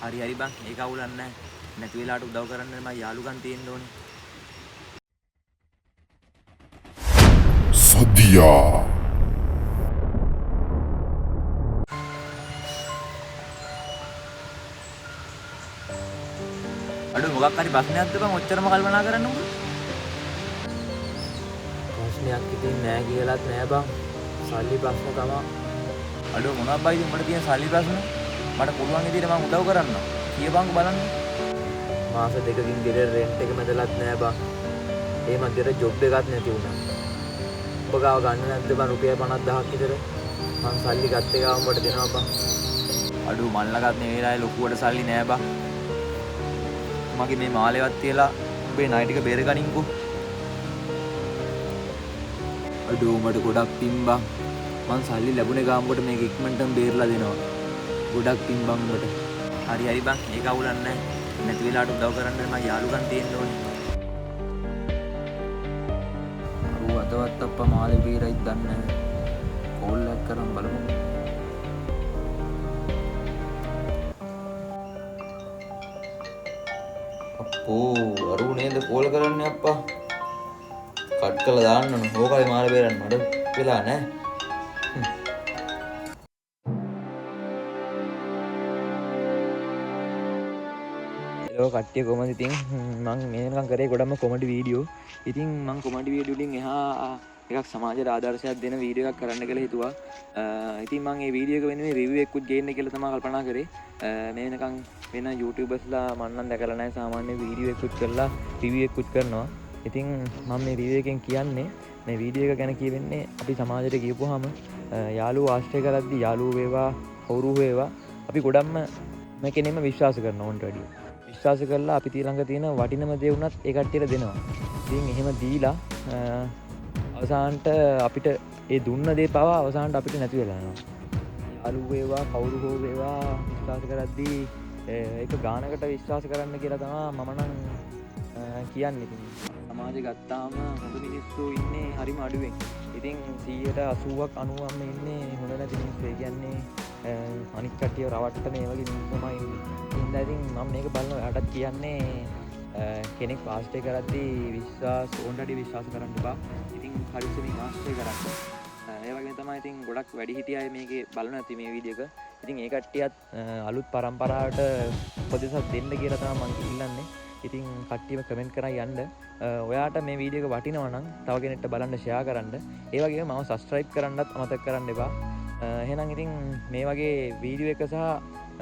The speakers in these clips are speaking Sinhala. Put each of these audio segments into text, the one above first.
හරි හරි බං, ඒක අවුලක් නෑ. නැති වෙලාවට උදව් කරන්න මම යාළුකම් තියෙන්න ඕනේ. සතියා. අඩෝ මොකක් හරි ප්‍රශ්නයක්ද බං ඔච්චරම කල්පනා කරන්න උඹ? ප්‍රශ්නයක් ඉතින් නෑ කියලාත් නෑ බං. සල්ලි ප්‍රශ්න තමා. අඩෝ මොනවක් බයිද උඹට තියෙන සල්ලි ප්‍රශ්න? මට පුළුවන් විදිහට මං උදව් කරන්න. කියපන්කෝ බලන්න. මාස දෙකකින් ගෙදර රෙන්ට් එක මැදලත් නෑ බං. ඒ මැදට ජොබ් එකක් නැති වුණා. උඹ ගාව ගන්න නැද්ද බං රුපියල් 50,000ක් විතර? මං සල්ලි ගත්ත එක උඹට දෙනවා බං. අඩෝ මං ළඟත් මේ වෙලාවේ ලොකුවට සල්ලි නෑ බං. මගේ මේ මාලේවත් තියලා උඹේ ණය ටික බේරගනින්කෝ. අඩෝ මට ගොඩක් පින් බං. මං සල්ලි ලැබුණේ ගාම උඹට මේක ඉක්මනටම බේරලා දෙනවා. ගොඩක් පින් බං උඹට. හරි හරි බං, ඒක අවුලක් නෑ. නැති වෙලාවට උදව් කරන්න මම යාළුකම් තියෙන්න ඕනේ. අරු අදවත් අප්පා මාලේ බේරයිද දන්නේ නෑ. කෝල් එකක් කරන් බලමු. අප්පෝ අරු නේද කෝල් කරන්නේ අප්පා. කට් කරලා දාන්න ඕන. ඕකයි මාළේ බේරන්න මට වෙලා නෑ. හෙලෝ කට්ටිය කොහමද ඉතින්? මං මේ වෙනකන් කරේ ගොඩක්ම කොමඩි වීඩියෝ. ඉතින් මං කොමඩි වීඩියෝ වලින් එහා එකක් සමාජයට ආදර්ශයක් දෙන වීඩියෝ එකක් කරන්න කියලා හිතුවා. ඉතින් මං මේ වීඩියෝ එක වෙනුවෙන් රිවිව් එකකුත් ගේන්න කියලා තමයි කල්පනා කරේ. මේ වෙනකන් වෙන YouTubersලා මං නම් දැකලා නැහැ සාමාන්‍ය වීඩියෝ එකකුත් කරලා රිවිව් එකකුත් කරනවා. ඉතින් මං මේ රිවිව් එකෙන් කියන්නේ මේ වීඩියෝ එක ගැන කියවෙන්නේ අපි සමාජයට ගියපුවාම යාළුවෝ ආශ්‍රය කරද්දි යාළුවෝ වේවා කවුරු වේවා අපි ගොඩක්ම මේ කෙනෙක්ම විශ්වාස කරනවා ඕන්ට වැඩිය. විශ්වාස කරලා අපි ළඟ තියෙන වටිනම දේ වුණත් ඒ කට්ටියට දෙනවා. ඉතින් එහෙම දීලා අවසානට අපිට ඒ දුන්න දේ පවා අවසානට අපිට නැති වෙලා යනවා. යාළුවෝ වේවා කවුරු හෝ වේවා විශ්වාස කරද්දී ඒක ගානකට විශ්වාස කරන්න කියලා තමයි මම නම් කියන්නේ. ඉතින් සමාජෙ ගත්තාම හොඳ මිනිස්සු ඉන්නේ හරිම අඩුවෙන්. ඉතින් 180ක් 90ක්ම ඉන්නේ හොඳ නැති මිනිස්සු. ඒ කියන්නේ අනික් කට්ටියව රවට්ටන ඒ වගේ මිනිස්සු තමයි ඉන්නේ. ඒ හින්දා ඉතින් මම මේක බලන ඔයාටත් කියන්නේ කෙනෙක් ආශ්‍රය කරද්දී ඕන්ට වැඩිය විශ්වාස කරන්න එපා. ඉතින් පරිස්සමින් ආශ්‍රය කරන්න. ඒ වගේම තමයි ඉතින් ගොඩක් වැඩිහිටිය අය මේකේ බලන ඇති මේ වීඩියෝ එක. ඉතින් ඒ කට්ටියත් අලුත් පරම්පරාවට උපදෙසක් දෙන්න කියලා තමයි මං ඉල්ලන්නේ. ඉතින් කට්ටියම කමෙන්ට් කරන් යන්න. ඔයාට මේ වීඩියෝ එක වටිනවා නම් තව කෙනෙක්ට බලන්න ෂෙයා කරන්න. ඒ වගේම මම සබ්ස්ක්‍රයිබ් කරන්නත් අමතක කරන්න එපා. එහෙනම් ඉතින් මේ වගේ වීඩියෝ එක සහ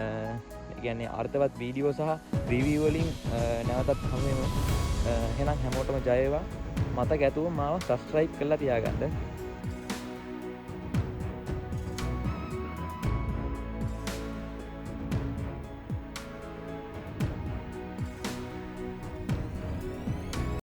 ඒ කියන්නේ අර්ථවත් වීඩියෝ සහ රිවිව් වලින් නැවතත් හමු වෙමු. එහෙනම් හැමෝටම ජය වේවා. මතක ඇතුව මාව සබ්ස්ක්‍රයිබ් කරලා තියාගන්න.